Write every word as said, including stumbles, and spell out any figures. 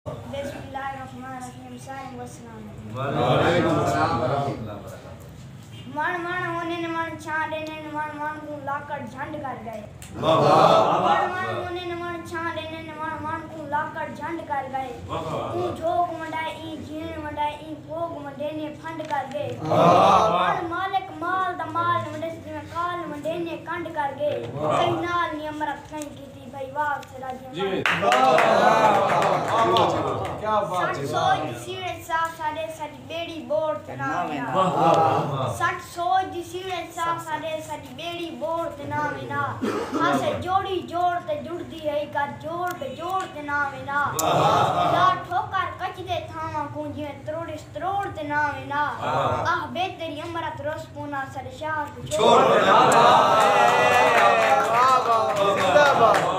بسم اللہ الرحمن الرحیم۔ سارے کو السلام علیکم۔ وعلیکم السلام ورحمۃ اللہ وبرکاتہ۔ وݨ وݨ ہوندے نے، وݨ چھاں ݙیندے نے، وݨ وݨ کوں لاکڑ جھنڈ کر ڳئے۔ واہ واہ۔ وݨ وݨ ہوندے نے، وݨ چھاں ݙیندے نے، وݨ وݨ کوں لاکڑ جھنڈ کر ڳئے۔ واہ واہ۔ اوں جھوک ونڈائے، ایں جھیݨ ونڈائے، ایں پھوڳ ونڈیندے پھنڈ کر ڳئے۔ واہ واہ۔ وݨ مالک مال دا مال ونڈیس، جیویں کال ونڈیندے کنڈ کر ڳئے۔ واہ۔ کہیں نال نی امرت کہیں کیتی، بھائی واہ سرا جی۔ جی۔ واہ واہ۔ کیا بات ہے۔ سٹ سوچ دی سیڑھ سا ساݙے، ساݙی ٻیڑی ٻوڑ تے نہ ویندا۔ واہ واہ۔ سٹ سوچ دی سیڑھ سا ساݙے، ساݙی ٻیڑی ٻوڑ تے نہ ویندا۔ ہاسے جوڑی جوڑ تے جڑدی ہئی، کر جوڑ بے جوڑ تے نہ ویندا۔ واہ واہ۔ یار ٹھوکر کچ دے تھاواں کوں جیویں تروڑس تروڑ تے نہ ویندا۔ واہ۔ آہ بے تیری امرت روس پونا ساݙے شہر کوں چھوڑ تے نہ ویندا۔ واہ واہ۔ زندہ باد۔